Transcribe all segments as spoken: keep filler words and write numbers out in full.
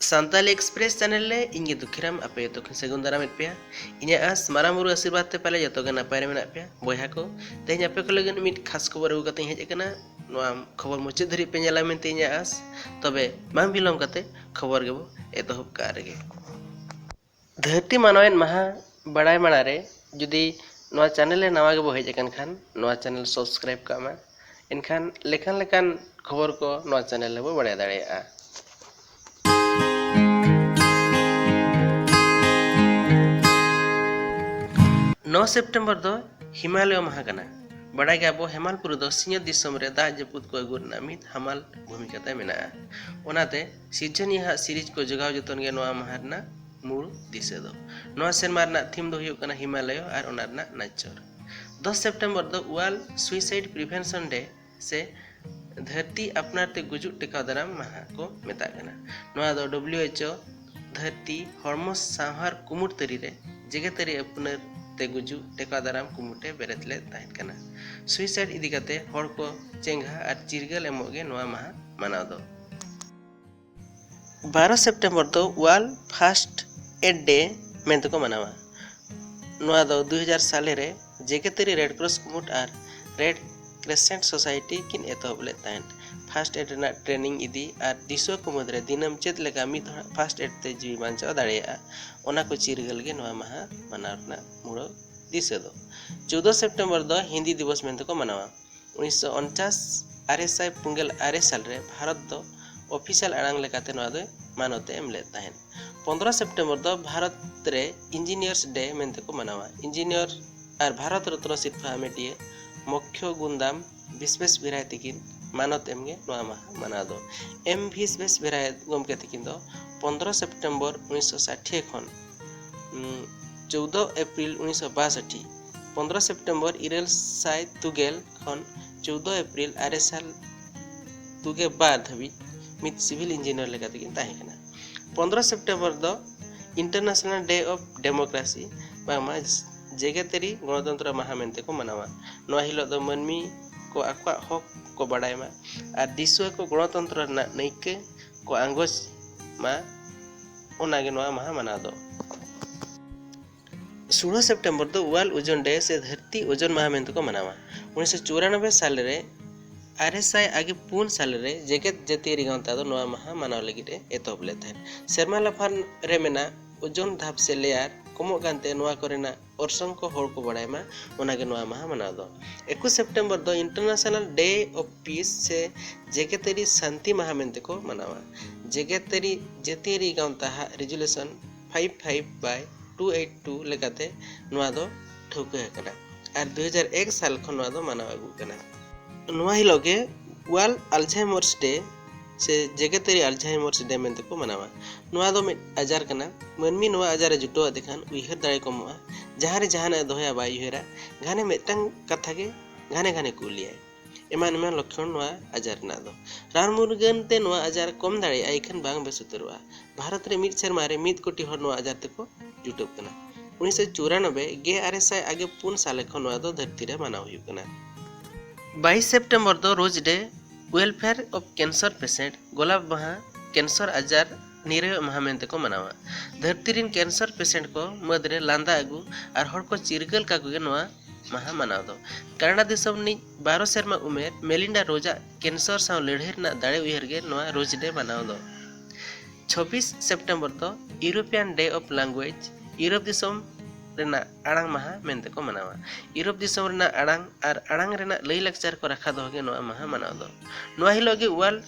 Santali express channel ᱨᱮ ᱤᱧ ᱜᱮ ᱫᱩᱠᱷᱤᱨᱟᱢ ᱟᱯᱮ ᱡᱚᱛᱚ ᱠᱷᱚᱱ ᱥᱟᱹᱜᱩᱱ ᱫᱟᱨᱟᱢᱮᱫ ᱯᱮᱭᱟ᱾ ᱤᱧᱟᱹᱜ ᱟᱸᱥ ᱢᱟᱨᱟᱝ ᱵᱩᱨᱩ ᱟᱥᱤᱨᱵᱟᱫᱽ ᱛᱮ ᱯᱟᱞᱮ ᱡᱚᱛᱚ ᱜᱮ ᱱᱟᱯᱟᱭ ᱨᱮ ᱢᱮᱱᱟᱜ ᱯᱮᱭᱟ᱾ ᱵᱚᱭᱦᱟ ᱠᱚ, ᱛᱮᱦᱮᱧ ᱟᱯᱮ ᱠᱚ ᱞᱟᱹᱜᱤᱫ ᱢᱤᱫ ᱠᱷᱟᱥ ᱠᱷᱚᱵᱚᱨ ᱟᱹᱜᱩ ᱠᱟᱛᱮᱧ ᱦᱮᱡ ᱟᱠᱟᱱᱟ᱾ ᱱᱚᱣᱟ ᱠᱷᱚᱵᱚᱨ ᱢᱩᱪᱟᱹᱫ ᱫᱷᱟᱹᱨᱤᱡ ᱯᱮ ᱧᱮᱞᱟ ᱢᱮᱱᱛᱮ ᱤᱧᱟᱹᱜ ᱟᱸᱥ᱾ ᱛᱚᱵᱮ ᱵᱟᱝ ᱵᱤᱞᱚᱢ ᱠᱟᱛᱮ ᱠᱷᱚᱵᱚᱨ ᱜᱮᱵᱚ ᱮᱛᱚᱦᱚᱵ ᱠᱟᱜ ᱨᱮᱜᱮ᱾ ᱫᱷᱟᱹᱨᱛᱤ ᱢᱟᱱᱣᱟᱭᱮᱫ ᱢᱟᱦᱟ ᱵᱟᱲᱟᱭ ᱢᱟᱲᱟᱝ ᱨᱮ, ᱡᱩᱫᱤ ᱱᱚᱣᱟ ᱪᱮᱱᱮᱞ ᱨᱮ ᱱᱟᱣᱟ ᱜᱮᱵᱚ ᱦᱮᱡ ᱟᱠᱟᱱ ᱠᱷᱟᱱ, ᱱᱚᱣᱟ ᱪᱮᱱᱮᱞ ᱥᱟᱵᱥᱠᱨᱟᱭᱤᱵ ᱠᱟᱜ ᱢᱟ᱾ ᱮᱱᱠᱷᱟᱱ ᱞᱮᱠᱟᱱ ᱞᱮᱠᱟᱱ ᱠᱷᱚᱵᱚᱨ ᱠᱚ ᱱᱚᱣᱟ ᱪᱮᱱᱮᱞ ᱨᱮᱵᱚ ᱵᱟᱲᱟᱭ ᱫᱟᱲᱮᱭᱟᱜᱼᱟ᱾ ᱱᱚ ᱥᱮᱯᱴᱮᱢᱵᱚᱨ ᱫᱚ ᱦᱤᱢᱟᱞᱚᱭ ᱢᱟᱦᱟ ᱠᱟᱱᱟ᱾ ᱵᱟᱲᱟᱭ ᱜᱮᱭᱟᱵᱚ, ᱦᱮᱢᱟᱞ ᱵᱩᱨᱩ ᱫᱚ ᱥᱤᱧᱚᱛ ᱫᱤᱥᱚᱢ ᱨᱮ ᱫᱟᱜ ᱡᱟᱹᱯᱩᱫ ᱠᱚ ᱟᱹᱜᱩ ᱨᱮᱱᱟᱜ ᱢᱤᱫ ᱦᱟᱢᱟᱞ ᱵᱷᱩᱢᱤᱠᱟ ᱛᱟᱭ ᱢᱮᱱᱟᱜᱼᱟ᱾ ᱚᱱᱟᱛᱮ ᱥᱤᱨᱡᱚᱱᱤᱭᱟᱹ ᱟᱜ ᱥᱤᱨᱤᱡᱽ ᱠᱚ ᱡᱚᱜᱟᱣ ᱡᱚᱛᱚᱱ ᱜᱮ ᱱᱚᱣᱟ ᱢᱟᱦᱟ ᱨᱮᱱᱟᱜ ᱢᱩᱲ ᱫᱤᱥᱟᱹ ᱫᱚ᱾ ᱱᱚᱣᱟ ᱥᱮᱨᱢᱟ ᱨᱮᱱᱟᱜ ᱛᱷᱤᱢ ᱫᱚ ᱦᱩᱭᱩᱜ ᱠᱟᱱᱟ ᱦᱤᱢᱟᱞᱚᱭ ᱟᱨ ᱚᱱᱟ ᱨᱮᱱᱟᱜ ᱱᱟᱪᱚᱨ᱾ ᱫᱚᱥ ᱥᱮᱯᱴᱮᱢᱵᱚᱨ ᱫᱚ World Suicide Prevention Day ᱥᱮ ᱫᱷᱟᱹᱨᱛᱤ ᱟᱯᱱᱟᱨ ᱛᱮ ᱜᱩᱡᱩᱜ ᱴᱮᱠᱟᱣ ᱫᱟᱨᱟᱢ ᱢᱟᱦᱟ ᱠᱚ ᱢᱮᱛᱟᱜ ᱠᱟᱱᱟ᱾ ᱱᱚᱣᱟ ᱫᱚ ᱰᱟᱵᱞᱤᱭᱩ ᱮᱭᱤᱪ ᱳ ᱫᱷᱟᱹᱨᱛᱤ ᱦᱚᱲᱢᱚ ᱥᱟᱶᱦᱟᱨ ᱠᱩᱢᱩᱴ ᱛᱟᱹᱨᱤ ᱨᱮ ᱡᱮᱜᱮᱛᱟᱹᱨᱤ ᱟᱹᱯᱱᱟᱹᱨ ᱛᱮ ᱜᱩᱡᱩᱜ ᱴᱮᱠᱟᱣ ᱫᱟᱨᱟᱢ ᱠᱩᱢᱩᱴ ᱮ ᱵᱮᱨᱮᱫ ᱞᱮᱫ ᱛᱟᱦᱮᱸ ᱠᱟᱱᱟ᱾ ᱥᱩᱭᱥᱟᱭᱤᱰ ᱤᱫᱤ ᱠᱟᱛᱮ ᱦᱚᱲ ᱠᱚ ᱪᱮᱸᱜᱷᱟ ᱟᱨ ᱪᱤᱨᱜᱟᱹᱞ ᱮᱢᱚᱜ ᱜᱮ ᱱᱚᱣᱟ ᱢᱟᱦᱟ ᱢᱟᱱᱟᱣ ᱫᱚ᱾ ᱵᱟᱨᱚ ᱥᱮᱯᱴᱮᱢᱵᱚᱨ ᱫᱚ World First Aid Day ᱢᱮᱱᱛᱮ ᱠᱚ ᱢᱟᱱᱟᱣᱟ᱾ ᱱᱚᱣᱟ ᱫᱚ ᱫᱩ ᱦᱟᱡᱟᱨ ᱥᱟᱞᱮ ᱨᱮ ᱡᱮᱜᱮᱛᱟᱹᱨᱤ ᱨᱮᱰ ᱠᱨᱚᱥ ᱠᱩᱢᱩᱴ ᱟᱨ ᱨᱮᱰ ᱠᱨᱮᱥᱮᱱᱴ ᱥᱳᱥᱟᱭᱴᱤ ᱠᱤᱱ ᱮᱛᱚᱦᱚᱵ ᱞᱮᱫ ᱛᱟᱦᱮᱸᱫ᱾ ᱯᱷᱟᱨᱥᱴ ᱮᱰ ᱨᱮᱱᱟᱜ ᱴᱨᱮᱱᱤᱝ ᱤᱫᱤ ᱟᱨ ᱫᱤᱥᱩᱣᱟᱹ ᱠᱚ ᱢᱩᱫᱽᱨᱮ ᱫᱤᱱᱟᱹᱢ ᱪᱮᱫ ᱞᱮᱠᱟ ᱢᱤᱫ ᱦᱚᱲ ᱯᱷᱟᱨᱥᱴ ᱮᱰ ᱛᱮ ᱡᱤᱣᱤ ᱵᱟᱧᱪᱟᱣ ᱫᱟᱲᱮᱭᱟᱜᱼᱟ, ᱚᱱᱟ ᱠᱚ ᱪᱤᱨᱜᱟᱹᱞ ᱜᱮ ᱱᱚᱣᱟ ᱢᱟᱦᱟ ᱢᱟᱱᱟᱣ ᱨᱮᱱᱟᱜ ᱢᱩᱲ ᱫᱤᱥᱟᱹ ᱫᱚ᱾ ᱪᱳᱫᱫᱳ ᱥᱮᱯᱴᱮᱢᱵᱚᱨ ᱫᱚ ᱦᱤᱱᱫᱤ ᱫᱤᱵᱚᱥ ᱢᱮᱱᱛᱮ ᱠᱚ ᱢᱟᱱᱟᱣᱟ᱾ ᱩᱱᱤᱥᱥᱚ ᱩᱱᱪᱟᱥ, ᱟᱨᱮ ᱥᱟᱭ ᱯᱩᱱᱜᱮᱞ ᱟᱨᱮ ᱥᱟᱞ ᱨᱮ ᱵᱷᱟᱨᱚᱛ ᱫᱚ ᱚᱯᱷᱤᱥᱤᱭᱟᱞ ᱟᱲᱟᱝ ᱞᱮᱠᱟᱛᱮ ᱱᱚᱣᱟ ᱫᱚᱭ ᱢᱟᱱᱚᱛ ᱮ ᱮᱢ ᱞᱮᱫ ᱛᱟᱦᱮᱸᱫ᱾ ᱯᱚᱱᱫᱽᱨᱚ ᱥᱮᱯᱴᱮᱢᱵᱚᱨ ᱫᱚ ᱵᱷᱟᱨᱚᱛ ᱨᱮ ᱤᱧᱡᱤᱱᱤᱭᱟᱨᱥ ᱰᱮ ᱢᱮᱱᱛᱮ ᱠᱚ ᱢᱟᱱᱟᱣᱟ᱾ ᱤᱧᱡᱤᱱᱤᱭᱟᱨ ᱟᱨ ᱵᱷᱟᱨᱚᱛ ᱨᱚᱛᱱᱚ ᱥᱤᱨᱯᱷᱟᱹ ᱦᱟᱢᱮᱴᱤᱭᱟᱹ ᱢᱚᱠᱠᱷᱚ ᱜᱩᱱᱫᱟᱢ ᱵᱤᱥᱵᱮᱥᱵᱮᱨᱟᱭ ᱛᱤᱠᱤᱱ ᱢᱟᱱᱚᱛ ᱮᱢᱜᱮ ᱱᱚᱣᱟ ᱢᱟᱦᱟ ᱢᱟᱱᱟᱣ ᱫᱚ᱾ ᱮᱢ ᱵᱤᱥᱵᱮᱥᱵᱮᱨᱟᱭ ᱜᱚᱢᱠᱮ ᱛᱤᱠᱤᱱ ᱫᱚ ᱯᱚᱱᱫᱽᱨᱚ ᱥᱮᱯᱴᱮᱢᱵᱚᱨ ᱩᱱᱤᱥᱥᱚ ᱥᱟᱴᱷᱤᱭᱟᱹ ᱠᱷᱚᱱ, ᱩᱸ, ᱪᱳᱫᱫᱳ ᱮᱯᱨᱤᱞ ᱩᱱᱤᱥᱥᱚ ᱵᱟᱥᱚᱴᱷᱤ, ᱯᱚᱱᱫᱽᱨᱚ ᱥᱮᱯᱴᱮᱢᱵᱚᱨ ᱤᱨᱟᱹᱞ ᱥᱟᱭ ᱛᱩᱜᱮᱞ ᱠᱷᱚᱱ ᱪᱳᱫᱫᱳ ᱮᱯᱨᱤᱞ ᱟᱨᱮ ᱥᱟᱭ ᱛᱩᱜᱮ ᱵᱟᱨ ᱫᱷᱟᱹᱵᱤᱡ ᱢᱤᱫ ᱥᱤᱵᱷᱤᱞ ᱤᱧᱡᱤᱱᱤᱭᱟᱨ ᱞᱮᱠᱟᱛᱮ ᱠᱤᱱ ᱛᱟᱦᱮᱸ ᱠᱟᱱᱟ᱾ ᱯᱚᱱᱫᱽᱨᱚ ᱥᱮᱯᱴᱮᱢᱵᱚᱨ ᱫᱚ International Day of Democracy, ᱵᱟᱝᱢᱟ ᱡᱮᱜᱮᱛᱟᱹᱨᱤ ᱜᱚᱬᱚᱛᱚᱱᱛᱨᱚ ᱢᱟᱦᱟ ᱢᱮᱱᱛᱮ ᱠᱚ ᱢᱟᱱᱟᱣᱟ᱾ ᱱᱚᱣᱟ ᱦᱤᱞᱳᱜ ᱫᱚ ᱢᱟᱹᱱᱢᱤ ᱠᱚ ᱟᱠᱚᱣᱟᱜ ᱦᱚᱠ ᱠᱚ ᱵᱟᱲᱟᱭ ᱢᱟ ᱟᱨ ᱫᱤᱥᱩᱣᱟᱹ ᱠᱚ ᱜᱚᱬᱚᱛᱚᱱᱛᱨᱚ ᱨᱮᱱᱟᱜ ᱱᱟᱹᱭᱠᱟᱹ ᱠᱚ ᱟᱸᱜᱚᱪ ᱢᱟ, ᱚᱱᱟᱜᱮ ᱱᱚᱣᱟ ᱢᱟᱦᱟ ᱢᱟᱱᱟᱣ ᱫᱚ᱾ ᱥᱳᱞᱳ ᱥᱮᱯᱴᱮᱢᱵᱚᱨ ᱫᱚ ᱳᱣᱟᱞ ᱳᱡᱚᱱ ᱰᱮ ᱥᱮ ᱫᱷᱟᱹᱨᱛᱤ ᱳᱡᱚᱱ ᱢᱟᱦᱟ ᱢᱮᱱᱛᱮ ᱠᱚ ᱢᱟᱱᱟᱣᱟ᱾ ᱩᱱᱤᱥᱥᱚ ᱪᱩᱨᱟᱱᱚᱵᱵᱳᱭ ᱥᱟᱞ ᱨᱮ, ᱟᱨᱮ ᱥᱟᱭ ᱟᱜᱮ ᱯᱩᱱ ᱥᱟᱞ ᱨᱮ ᱡᱮᱜᱮᱛ ᱡᱟᱹᱛᱤᱭᱟᱹᱨᱤ ᱜᱟᱶᱛᱟ ᱫᱚ ᱱᱚᱣᱟ ᱢᱟᱦᱟ ᱢᱟᱱᱟᱣ ᱞᱟᱹᱜᱤᱫ ᱮ ᱮᱛᱚᱦᱚᱵ ᱞᱮᱫ ᱛᱟᱦᱮᱸᱫ᱾ ᱥᱮᱨᱢᱟ ᱞᱟᱯᱷᱟᱝ ᱨᱮ ᱢᱮᱱᱟᱜ ᱳᱡᱚᱱ ᱫᱷᱟᱯ ᱥᱮ ᱞᱮᱭᱟᱨ ᱠᱚᱢᱚᱜ ᱠᱟᱱᱛᱮ ᱱᱚᱣᱟ ᱠᱚᱨᱮᱱᱟᱜ ᱚᱨᱥᱚᱝ ᱠᱚ ᱦᱚᱲ ᱠᱚ ᱵᱟᱲᱟᱭ ᱢᱟ, ᱚᱱᱟᱜᱮ ᱱᱚᱣᱟ ᱢᱟᱦᱟ ᱢᱟᱱᱟᱣ ᱫᱚ᱾ ᱮᱠᱩᱥ ᱥᱮᱯᱴᱮᱢᱵᱚᱨ ᱫᱚ International Day of Peace ᱥᱮ ᱡᱮᱜᱮᱛᱟᱹᱨᱤ ᱥᱟᱱᱛᱤ ᱢᱟᱦᱟ ᱢᱮᱱᱛᱮ ᱠᱚ ᱢᱟᱱᱟᱣᱟ᱾ ᱡᱮᱜᱮᱛᱟᱹᱨᱤ ᱡᱟᱹᱛᱤᱭᱟᱹᱨᱤ ᱜᱟᱶᱛᱟ ᱦᱟᱜ ᱨᱮᱡᱩᱞᱮᱥᱚᱱ ᱯᱷᱟᱭᱤᱵᱷ ᱯᱷᱟᱭᱤᱵᱷ ᱵᱟᱭ ᱴᱩ ᱮᱭᱤᱴ ᱴᱩ ᱞᱮᱠᱟᱛᱮ ᱱᱚᱣᱟ ᱫᱚ ᱴᱷᱟᱹᱣᱠᱟᱹ ᱟᱠᱟᱱᱟ ᱟᱨ ᱫᱩ ᱦᱟᱡᱟᱨ ᱮᱠ ᱥᱟᱞ ᱠᱷᱚᱱ ᱱᱚᱣᱟ ᱫᱚ ᱢᱟᱱᱟᱣ ᱟᱹᱜᱩᱜ ᱠᱟᱱᱟ᱾ ᱱᱚᱣᱟ ᱦᱤᱞᱳᱜ ᱜᱮ World Alzheimer's Day ᱥᱮ ᱡᱮᱜᱮᱛᱟᱹᱨᱤ ᱟᱞᱡᱷᱟᱭᱢᱟᱨᱥ ᱰᱮ ᱢᱮᱱᱛᱮ ᱠᱚ ᱢᱟᱱᱟᱣᱟ᱾ ᱱᱚᱣᱟ ᱫᱚ ᱢᱤᱫ ᱟᱡᱟᱨ ᱠᱟᱱᱟ᱾ ᱢᱟᱹᱱᱢᱤ ᱱᱚᱣᱟ ᱟᱡᱟᱨ ᱮ ᱡᱩᱴᱟᱹᱣᱟᱫᱮ ᱠᱷᱟᱱ ᱩᱭᱦᱟᱹᱨ ᱫᱟᱲᱮ ᱠᱚᱢᱚᱜᱼᱟ᱾ ᱡᱟᱦᱟᱸ ᱨᱮ ᱡᱟᱦᱟᱱᱟᱜ ᱮ ᱫᱚᱦᱚᱭᱟ ᱵᱟᱭ ᱩᱭᱦᱟᱹᱨᱟ᱾ ᱜᱷᱟᱱᱮ ᱢᱤᱫᱴᱟᱝ ᱠᱟᱛᱷᱟ ᱜᱮ ᱜᱷᱟᱱᱮ ᱜᱷᱟᱱᱮ ᱠᱩᱞᱤᱭᱟᱭ᱾ ᱮᱢᱟᱱ ᱮᱢᱟᱱ ᱞᱚᱠᱠᱷᱚᱱ ᱱᱚᱣᱟ ᱟᱡᱟᱨ ᱨᱮᱱᱟᱜ ᱫᱚ᱾ ᱨᱟᱱ ᱢᱩᱨᱜᱟᱹᱱ ᱛᱮ ᱱᱚᱣᱟ ᱟᱡᱟᱨ ᱠᱚᱢ ᱫᱟᱲᱮᱭᱟᱜᱼᱟ, ᱤᱠᱷᱟᱹᱱ ᱵᱟᱝ ᱵᱮᱥ ᱩᱛᱟᱹᱨᱚᱜᱼᱟ᱾ ᱵᱷᱟᱨᱚᱛ ᱨᱮ ᱢᱤᱫ ᱥᱮᱨᱢᱟ ᱨᱮ ᱢᱤᱫ ᱠᱳᱴᱤ ᱦᱚᱲ ᱱᱚᱣᱟ ᱟᱡᱟᱨ ᱛᱮᱠᱚ ᱡᱩᱴᱟᱹᱜ ᱠᱟᱱᱟ᱾ ᱩᱱᱤᱥᱥᱚ ᱪᱩᱨᱟᱱᱚᱵᱵᱳᱭ, ᱜᱮᱞ ᱟᱨᱮ ᱥᱟᱭ ᱟᱜᱮ ᱯᱩᱱ ᱥᱟᱞᱮ ᱠᱷᱚᱱ ᱱᱚᱣᱟ ᱫᱚ ᱫᱷᱟᱹᱨᱛᱤ ᱨᱮ ᱢᱟᱱᱟᱣ ᱦᱩᱭᱩᱜ ᱠᱟᱱᱟ᱾ ᱵᱟᱭᱤᱥ ᱥᱮᱯᱴᱮᱢᱵᱚᱨ ᱫᱚ ᱨᱳᱡᱽ ᱰᱮ, Welfare of Cancer Patient, ᱜᱳᱞᱟᱯ ᱢᱟᱦᱟ, ᱠᱮᱱᱥᱟᱨ ᱟᱡᱟᱨ ᱱᱤᱨᱟᱹᱭᱚᱜ ᱢᱟᱦᱟ ᱢᱮᱱᱛᱮ ᱠᱚ ᱢᱟᱱᱟᱣᱟ᱾ ᱫᱷᱟᱹᱨᱛᱤ ᱨᱮᱱ ᱠᱮᱱᱥᱟᱨ ᱯᱮᱥᱮᱱᱴ ᱠᱚ ᱢᱩᱫᱽᱨᱮ ᱞᱟᱸᱫᱟ ᱟᱹᱜᱩ ᱟᱨ ᱦᱚᱲ ᱠᱚ ᱪᱤᱨᱜᱟᱹᱞ ᱠᱟᱠᱚ ᱜᱮ ᱱᱚᱣᱟ ᱢᱟᱦᱟ ᱢᱟᱱᱟᱣ ᱫᱚ᱾ ᱠᱟᱱᱟᱰᱟ ᱫᱤᱥᱚᱢ ᱨᱤᱱᱤᱡ ᱵᱟᱨᱚ ᱥᱮᱨᱢᱟ ᱩᱢᱮᱨ ᱢᱮᱞᱤᱱᱰᱟ ᱨᱳᱡᱽ ᱟᱜ ᱠᱮᱱᱥᱟᱨ ᱥᱟᱶ ᱞᱟᱹᱲᱦᱟᱹᱭ ᱨᱮᱱᱟᱜ ᱫᱟᱲᱮ ᱩᱭᱦᱟᱹᱨ ᱜᱮ ᱱᱚᱣᱟ ᱨᱳᱡᱽ ᱰᱮ ᱢᱟᱱᱟᱣ ᱫᱚ᱾ ᱪᱷᱚᱵᱵᱤᱥ ᱥᱮᱯᱴᱮᱢᱵᱚᱨ ᱫᱚ European Day of Language, Europe ᱫᱤᱥᱚᱢ ᱨᱮᱱᱟᱜ ᱟᱲᱟᱝ ᱢᱟᱦᱟ ᱢᱮᱱᱛᱮ ᱠᱚ ᱢᱟᱱᱟᱣᱟ᱾ ᱤᱭᱩᱨᱳᱯ ᱫᱤᱥᱚᱢ ᱨᱮᱱᱟᱜ ᱟᱲᱟᱝ ᱟᱨ ᱟᱲᱟᱝ ᱨᱮᱱᱟᱜ ᱞᱟᱹᱭᱼᱞᱟᱠᱪᱟᱨ ᱠᱚ ᱨᱟᱠᱷᱟ ᱫᱚᱦᱚ ᱜᱮ ᱱᱚᱣᱟ ᱢᱟᱦᱟ ᱢᱟᱱᱟᱣ ᱫᱚ᱾ ᱱᱚᱣᱟ ᱦᱤᱞᱳᱜ ᱜᱮ World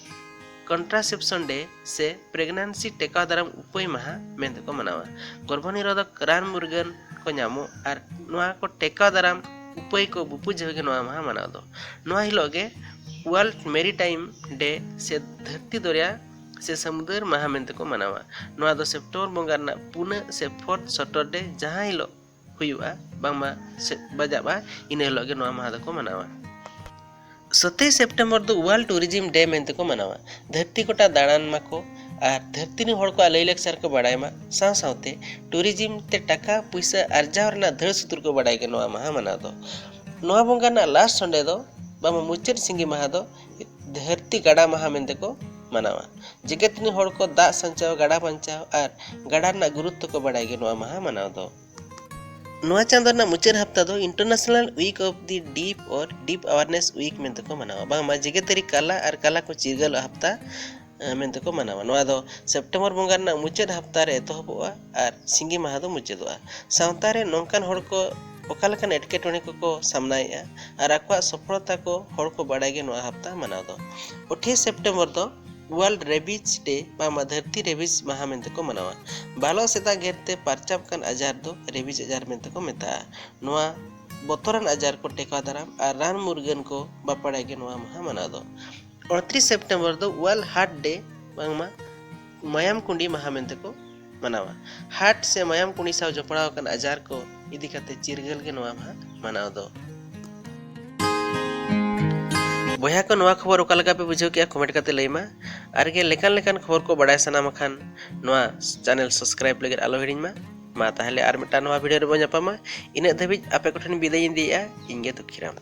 Contraception Day ᱥᱮ ᱯᱨᱮᱜᱱᱮᱱᱥᱤ ᱴᱮᱠᱟᱣ ᱫᱟᱨᱟᱢ ᱩᱯᱟᱹᱭ ᱢᱟᱦᱟ ᱢᱮᱱᱛᱮ ᱠᱚ ᱢᱟᱱᱟᱣᱟ᱾ ᱜᱚᱨᱵᱷᱚ ᱱᱤᱨᱳᱫᱷᱚᱠ ᱨᱟᱱ ᱢᱩᱨᱜᱟᱹᱱ ᱠᱚ ᱧᱟᱢᱚᱜ ᱟᱨ ᱱᱚᱣᱟ ᱠᱚ ᱴᱮᱠᱟᱣ ᱫᱟᱨᱟᱢ ᱩᱯᱟᱹᱭ ᱠᱚ ᱵᱩᱯᱩᱡ ᱡᱚᱦᱚᱜ ᱜᱮ ᱱᱚᱣᱟ ᱢᱟᱦᱟ ᱢᱟᱱᱟᱣ ᱫᱚ᱾ ᱱᱚᱣᱟ ᱦᱤᱞᱳᱜ ᱜᱮ World Maritime Day ᱥᱮ ᱫᱷᱟᱹᱨᱛᱤ ᱫᱚᱨᱭᱟ ᱥᱮ ᱥᱟᱹᱢᱩᱫᱟᱹᱨ ᱢᱟᱦᱟ ᱢᱮᱱᱛᱮ ᱠᱚ ᱢᱟᱱᱟᱣᱟ᱾ ᱱᱚᱣᱟ ᱫᱚ ᱥᱮᱯᱴᱮᱢᱵᱚᱨ ᱵᱚᱸᱜᱟ ᱨᱮᱱᱟᱜ ᱯᱩᱱᱟᱹᱜ ᱥᱮ fourth Saturday ᱡᱟᱦᱟᱸ ᱦᱤᱞᱳᱜ ᱦᱩᱭᱩᱜᱼᱟ, ᱵᱟᱝᱢᱟ ᱥᱮ ᱵᱟᱡᱟᱜᱼᱟ, ᱤᱱᱟᱹ ᱦᱤᱞᱳᱜ ᱜᱮ ᱱᱚᱣᱟ ᱢᱟᱦᱟ ᱫᱚᱠᱚ ᱢᱟᱱᱟᱣᱟ᱾ ᱥᱟᱛᱮᱭ ᱥᱮᱯᱴᱮᱢᱵᱚᱨ ᱫᱚ World Tourism Day ᱢᱮᱱᱛᱮ ᱠᱚ ᱢᱟᱱᱟᱣᱟ᱾ ᱫᱷᱟᱹᱨᱛᱤ ᱜᱚᱴᱟ ᱫᱟᱬᱟᱱ ᱢᱟᱠᱚ ᱟᱨ ᱫᱷᱟᱹᱨᱛᱤ ᱨᱮᱱ ᱦᱚᱲ ᱠᱚᱣᱟᱜ ᱞᱟᱹᱭᱼᱞᱟᱠᱪᱟᱨ ᱠᱚ ᱵᱟᱲᱟᱭ ᱢᱟ, ᱥᱟᱶ ᱥᱟᱶᱛᱮ ᱴᱩᱨᱤᱡᱤᱢ ᱛᱮ ᱴᱟᱠᱟ ᱯᱩᱭᱥᱟᱹ ᱟᱨᱡᱟᱣ ᱨᱮᱱᱟᱜ ᱫᱷᱟᱹᱲ ᱥᱩᱛᱩᱨ ᱠᱚ ᱵᱟᱲᱟᱭ ᱜᱮ ᱱᱚᱣᱟ ᱢᱟᱦᱟ ᱢᱟᱱᱟᱣ ᱫᱚ᱾ ᱱᱚᱣᱟ ᱵᱚᱸᱜᱟ ᱨᱮᱱᱟᱜ ᱞᱟᱥᱴ ᱥᱚᱱᱰᱮ ᱫᱚ, ᱵᱟᱝᱢᱟ ᱢᱩᱪᱟᱹᱫ ᱥᱤᱸᱜᱤ ᱢᱟᱦᱟ ᱫᱚ ᱫᱷᱟᱹᱨᱛᱤ ᱜᱟᱰᱟ ᱢᱟᱦᱟ ᱢᱮᱱᱛᱮ ᱠᱚ ᱢᱟᱱᱟᱣᱟ᱾ ᱡᱮᱜᱮᱛ ᱨᱮᱱ ᱦᱚᱲ ᱠᱚ ᱫᱟᱜ ᱥᱟᱧᱪᱟᱣ, ᱜᱟᱰᱟ ᱵᱟᱧᱪᱟᱣ ᱟᱨ ᱜᱟᱰᱟ ᱨᱮᱱᱟᱜ ᱜᱩᱨᱩᱛᱛᱚ ᱠᱚ ᱵᱟᱲᱟᱭ ᱜᱮ ᱱᱚᱣᱟ ᱢᱟᱦᱟ ᱢᱟᱱᱟᱣ ᱫᱚ᱾ ᱱᱚᱣᱟ ᱪᱟᱸᱫᱳ ᱨᱮᱱᱟᱜ ᱢᱩᱪᱟᱹᱫ ᱦᱟᱯᱛᱟ ᱫᱚ International Week of the Deaf or Deaf Awareness Week ᱢᱮᱱᱛᱮ ᱠᱚ ᱢᱟᱱᱟᱣᱟ᱾ ᱵᱟᱝᱢᱟ ᱡᱮᱜᱮᱛᱟᱹᱨᱤ ᱠᱟᱞᱟ ᱟᱨ ᱠᱟᱞᱟ ᱠᱚ ᱪᱤᱨᱜᱟᱹᱞᱚᱜ ᱦᱟᱯᱛᱟ ᱢᱮᱱᱛᱮ ᱠᱚ ᱢᱟᱱᱟᱣᱟ᱾ ᱱᱚᱣᱟ ᱫᱚ ᱥᱮᱯᱴᱮᱢᱵᱚᱨ ᱵᱚᱸᱜᱟ ᱨᱮᱱᱟᱜ ᱢᱩᱪᱟᱹᱫ ᱦᱟᱯᱛᱟ ᱨᱮ ᱮᱛᱚᱦᱚᱵᱚᱜᱼᱟ ᱟᱨ ᱥᱤᱸᱜᱤ ᱢᱟᱦᱟ ᱫᱚ ᱢᱩᱪᱟᱹᱫᱚᱜᱼᱟ᱾ ᱥᱟᱶᱛᱟ ᱨᱮ ᱱᱚᱝᱠᱟᱱ ᱦᱚᱲ ᱠᱚ ᱚᱠᱟ ᱞᱮᱠᱟᱱ ᱮᱴᱠᱮᱴᱚᱬᱮ ᱠᱚᱠᱚ ᱥᱟᱢᱱᱟᱭᱮᱫᱼᱟ ᱟᱨ ᱟᱠᱚᱣᱟᱜ ᱥᱚᱯᱷᱚᱞᱚᱛᱟ ᱠᱚ ᱦᱚᱲ ᱠᱚ ᱵᱟᱲᱟᱭ ᱜᱮ ᱱᱚᱣᱟ ᱦᱟᱯᱛᱟ ᱢᱟᱱᱟᱣ ᱫᱚ᱾ ᱟᱴᱷᱟᱥ ᱥᱮᱯᱴᱮᱢᱵᱚᱨ ᱫᱚ World Rabies Day ᱵᱟᱝᱢᱟ ᱫᱷᱟᱹᱨᱛᱤ ᱨᱮᱵᱤᱡ ᱢᱟᱦᱟ ᱢᱮᱱᱛᱮ ᱠᱚ ᱢᱟᱱᱟᱣᱟ᱾ ᱵᱟᱞᱚ ᱥᱮᱛᱟ ᱜᱮᱨ ᱛᱮ ᱯᱟᱨᱪᱟᱜ ᱠᱟᱱ ᱟᱡᱟᱨ ᱫᱚ ᱨᱮᱵᱤᱡ ᱟᱡᱟᱨ ᱢᱮᱱᱛᱮ ᱠᱚ ᱢᱮᱛᱟᱜᱼᱟ᱾ ᱱᱚᱣᱟ ᱵᱚᱛᱚᱨᱟᱱ ᱟᱡᱟᱨ ᱠᱚ ᱴᱮᱠᱟᱣ ᱫᱟᱨᱟᱢ ᱟᱨ ᱨᱟᱱ ᱢᱩᱨᱜᱟᱹᱱ ᱠᱚ ᱵᱟᱯᱟᱲᱟᱭ ᱜᱮ ᱱᱚᱣᱟ ᱢᱟᱦᱟ ᱢᱟᱱᱟᱣ ᱫᱚ᱾ ᱩᱱᱛᱨᱤᱥ ᱥᱮᱯᱴᱮᱢᱵᱚᱨ ᱫᱚ World Heart Day ᱵᱟᱝᱢᱟ ᱢᱟᱭᱟᱢ ᱠᱩᱸᱰᱤ ᱢᱟᱦᱟ ᱢᱮᱱᱛᱮ ᱠᱚ ᱢᱟᱱᱟᱣᱟ᱾ ᱦᱟᱨᱴ ᱥᱮ ᱢᱟᱭᱟᱢ ᱠᱩᱸᱰᱤ ᱥᱟᱶ ᱡᱚᱯᱲᱟᱣ ᱟᱠᱟᱱ ᱟᱡᱟᱨ ᱠᱚ ᱤᱫᱤ ᱠᱟᱛᱮ ᱪᱤᱨᱜᱟᱹᱞ ᱜᱮ ᱱᱚᱣᱟ ᱢᱟᱦᱟ ᱢᱟᱱᱟᱣ ᱫᱚ᱾ ᱵᱚᱭᱦᱟ ᱠᱚ, ᱱᱚᱣᱟ ᱠᱷᱚᱵᱚᱨ ᱚᱠᱟ ᱞᱮᱠᱟ ᱯᱮ ᱵᱩᱡᱷᱟᱹᱣ ᱠᱮᱜᱼᱟ, ᱠᱚᱢᱮᱱᱴ ᱠᱟᱛᱮ ᱞᱟᱹᱭ ᱢᱟ᱾ ᱟᱨ ᱜᱮ ᱞᱮᱠᱟᱱ ᱞᱮᱠᱟᱱ ᱠᱷᱚᱵᱚᱨ ᱠᱚ ᱵᱟᱲᱟᱭ ᱥᱟᱱᱟᱢ ᱠᱷᱟᱱ ᱱᱚᱣᱟ ᱪᱮᱱᱮᱞ ᱥᱟᱵᱥᱠᱨᱟᱭᱤᱵ ᱞᱟᱹᱜᱤᱫ ᱟᱞᱚ ᱦᱤᱲᱤᱧ ᱢᱟ᱾ ᱢᱟ ᱛᱟᱦᱚᱞᱮ ᱟᱨ ᱢᱤᱫᱴᱟᱝ ᱱᱚᱣᱟ ᱵᱷᱤᱰᱤᱭᱳ ᱨᱮᱵᱚᱱ ᱧᱟᱯᱟᱢᱟ᱾ ᱤᱱᱟᱹᱜ ᱫᱷᱟᱹᱵᱤᱡ ᱟᱯᱮ ᱠᱚᱴᱷᱮᱱ ᱵᱤᱫᱟᱹᱭ ᱤᱧ ᱤᱫᱤᱭᱮᱜᱼᱟ, ᱤᱧ ᱜᱮ ᱫᱩᱠᱷᱤᱨᱟᱢ᱾